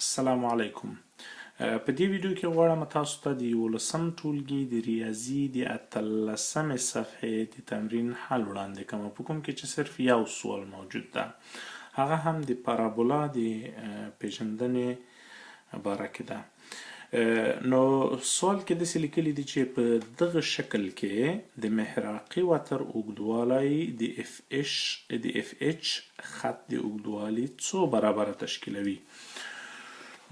السلام علیکم. په دې ویډیو کې غواړم تاسو ته د یولسم ټولګي د ریاضي د اتلسمې صفحې د تمرین حل وړاندې کوم، په کوم کې چې صرف یو سوال موجود ده، هغه هم د پارابولا د پیژندنې باره کې ده. نو سوال کې داسې لیکلي دي چې په دغه شکل کې د محراقي وتر اوږدوالی د اف اچ د اف اچ خط د اوږدوالي څو برابره تشکیلوي.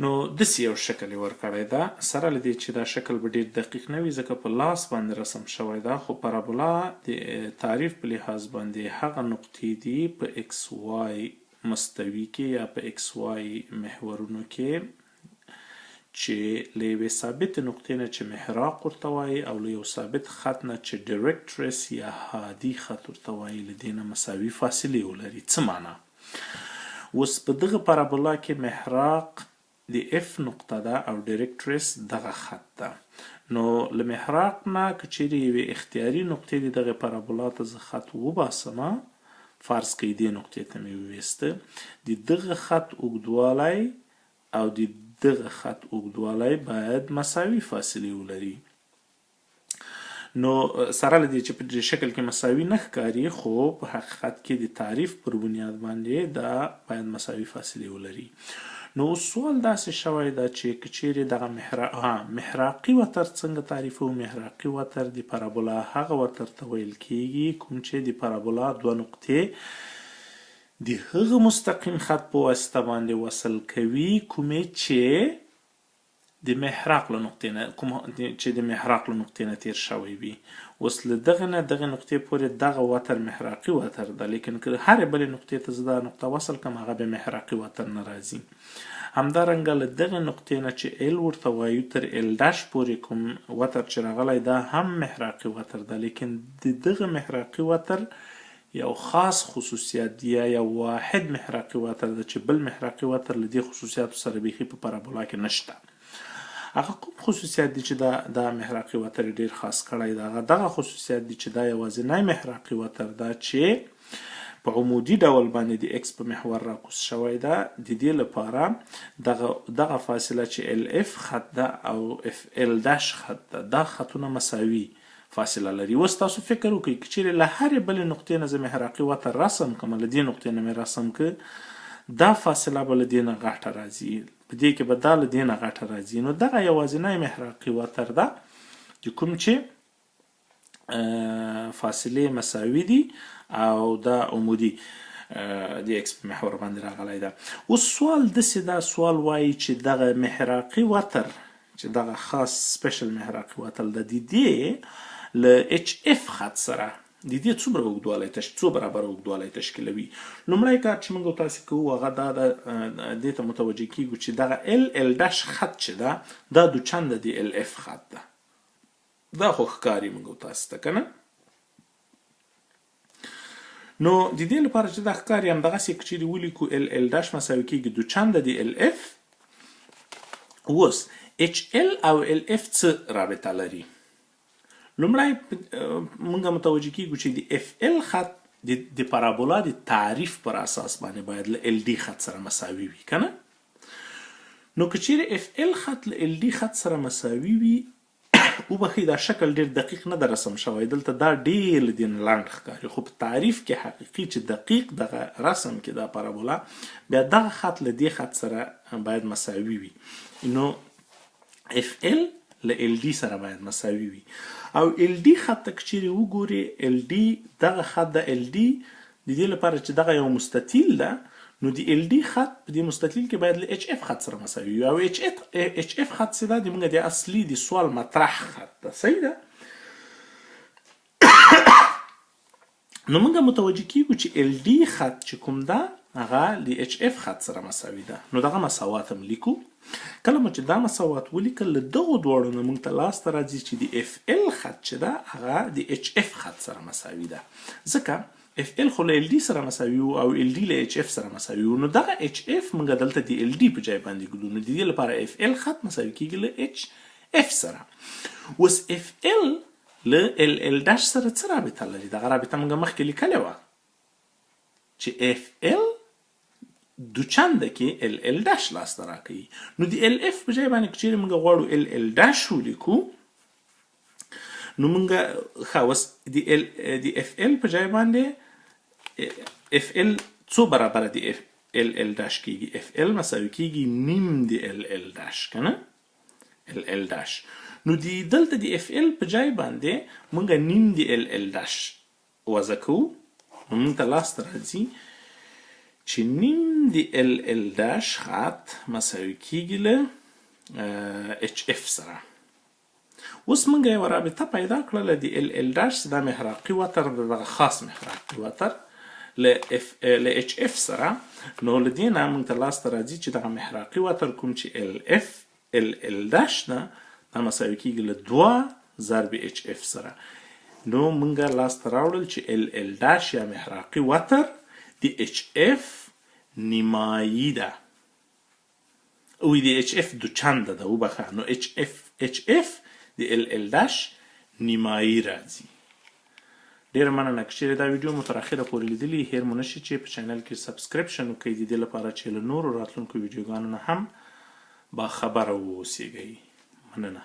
نو داسې یو شکل یې ورکړی ده، سره له دې چې دا شکل به ډیر دقیق نه وي ځکه په لاس باندې رسم شوی ده، خو پارابولا د تعریف په لحاظ باندې هغه نقطې دي په ایکس وای مستوي کې یا په ایکس وای محورونو کې چې له یوې ثابتې نقطې نه چې محراق ورته وایي او له یو ثابت خط نه چې ډیریکټریس یا هادي خط ورته وایي له دې نه مساوي فاصلې ولري. څه معنا؟ اوس په دغه پارابولا کې محراق د اف نقطه ده او ډیریکټریس دغه خط ده. نو له محراق نه که چیرې یوې اختیاري نقطې د دغې پارابولا ته زه خط وباسم، فرض کړئ دې نقطې ته مې وویسته، د دغه خط اوږدوالی او د دغه خط اوږدوالی باید مساوي فاصلې ولري. نو سره له دې چې په دې شکل کې مساوي نه ښکاري، خو په حقیقت کې د تعریف پر بنیاد باندې دا باید مساوي فاصلې ولري. نو اوس سوال داسې شوی ده چې که چیرې دغه محراقي وتر څنګه تعریفوو؟ محراقي وتر د پارابولا هغه وتر ته ویل کیږي کوم چې د پارابولا دوه نقطې د هغه مستقیم خط په واسطه باندې وصل کوي کومې چې د محراق له نقطې نه کوم چې د محراق له نقطې نه تیر شوی وي. اوس له دغه نه دغه نقطې پورې دغه وتر محراقي وتر ده، لیکن که هرې بلې نقطې ته زه دا نقطه وصل کړم هغه بیا محراقي وتر نه راځي. همدارنګه له دغې نقطې نه چې ال ورته وایو تر ال ډش پورې کوم وتر چې راغلی دا هم محراقي وتر ده، لیکن د دغه محراقي وتر یو خاص خصوصیت دی یا یو واحد محراقي وتر ده چې بل محراقي وتر له دې خصوصیاتو سره بیخي په پارابولا کې نشته. هغه کوم خصوصیت دی چې دا محراقي وتر ډیر خاص کړی ده؟ هغه دغه خصوصیت دی چې دا یوازینی محراقي وتر ده چې په عمودي ډول باندې د ایکس په محور راکوز شوی ده. د دې لپاره دغه فاصله چې ال اف خط ده او اف ال ډش خط ده، دا خطونه مساوي فاصله لري. اوس تاسو فکر وکړئ که چیرې له هرې بلې نقطې نه زه محراقي وتر رسم کړم، له دې نقطې نه مې رسم کړ، دا فاصله به له دې نه غټه راځي، په دې کې به دا له دې نه غټه راځي. نو دغه یوازینی محراقي وتر ده د کوم چې فاصلې مساوي دي او دا عمودي د ایکس په محور باندې راغلی ده. اوس سوال داسې ده، سوال وایي چې دغه محراقي وتر چې دغه خاص سپیشل محراقي وتر ده د دې له اچ اف خط سره د دې څومره اوږدوالی څو برابر اوږدوالی تشکیلوي. لومړی کار چې موږ تاسې کوو هغه دا ده، دې ته متوجه کیږو چې دغه ال ال ډش خط چې ده دا دوچنده د ال اف خط ده، دا خو ښکاري موږ تاسې ته که نه؟ نو د دې لپاره چې دا ښکاري همدغسې که چیرې ولیکو ال ال ډش مساوي کیږي دوچنده د ال اف. اوس اچ ال او ال اف څه رابطه لري؟ لومړی موږ متوجه کیږو چې د اف ال خط د پارابولا د تعریف پر اساس باندې باید له ال ډي خط سره مساوي وي که نه؟ نو که چیرې اف ال خط له ال ډي خط سره مساوي وي، وبخښئ دا شکل ډیر دقیق نه ده رسم شوی، دلته دا ډیر له دې نه لنډ ښکاري، خو په تعریف کې حقیقي چې دقیق دغه رسم کې دا پارابولا بیا دغه خط له دې خط سره باید مساوي وي. نو اف ال له ال ډي سره باید مساوي وي او ال ډي خط ته که چیرې وګورې ال ډي دغه خط د ال ډي د دې لپاره چې دغه یو مستطیل ده، نو د ال ډي خط په دې مستطیل کې باید له اچ اف خط سره مساوي وي او اچ اف خط چې ده د موږ د اصلي د سوال مطرح خط ده، صحیح ده؟ نو موږ متوجه کیږو چې ال ډي خط چې کوم ده هغه د اچ اف خط سره مساوي ده. نو دغه مساوات هم لیکو. کله مو چې دا مساوات ولیکل له دغو دواړو نه موږ ته لاسته راځي چې د اف ال خط چې ده هغه د اچ اف خط سره مساوي ده، ځکه اف ال خو له ال ډي سره مساوي وو او ال ډي له اچ اف سره مساوي وو. نو دغه اچ اف موږ دلته د ال ډي په ځای باندې ږدو، نو د دې لپاره اف ال خط مساوي کیږي له اچ اف سره. اوس اف ال له ال ال ډش سره څه رابطه لري؟ دغه رابطه موږ مخکې لیکلې وه چې اف ال دوچنده کې ال ال ډش لاسته راکوي. نو د ال اف په ځای باندې که چیرې موږ غواړو ال ال ډش ولیکو، نو موږ ښه اوس د ال د اف ال په ځای باندې اف ال څو برابره د اف ال ال ډش کیږي؟ اف ال مساوي کیږي نیم د ال ال ډش، که نه ال ال ډش. نو د دلته د اف ال په ځای باندې موږ نیم د ال ال ډش وضع کوو، نو موږ ته لاسته راځي چې نیم د ال ال ډش خط مساوي کیږي له اچ اف سره. اوس موږ یوه رابطه پیدا کړله د ال ال ډش چې دا محراقي وتر د دغه خاص محراقي وتر له اف له اچ اف سره. نو له دې نه موږ ته لاسته راځي چې دغه محراقي وتر کوم چې ال اف ال ال ډش ده، دا مساوي کیږي له 2 ضرب اچ اف سره. نو موږ لاسته راوړل چې ال ال ډش یا محراقي وتر د اچ اف نیمایي ده، او د اچ اف دوچنده ده، وبخښه. نو اچ اف اچ اف د ال ال ډش نیمایي راځي. ډیره مننه که چیرې دا ویډیو مو تر اخره پورې لیدلي. هیر مو نشي چې په چینل کې سبسکرپشن وکړئ، د دې لپاره چې له نورو راتلونکو ویډیوګانو نه هم باخبره واوسیږئ. مننه.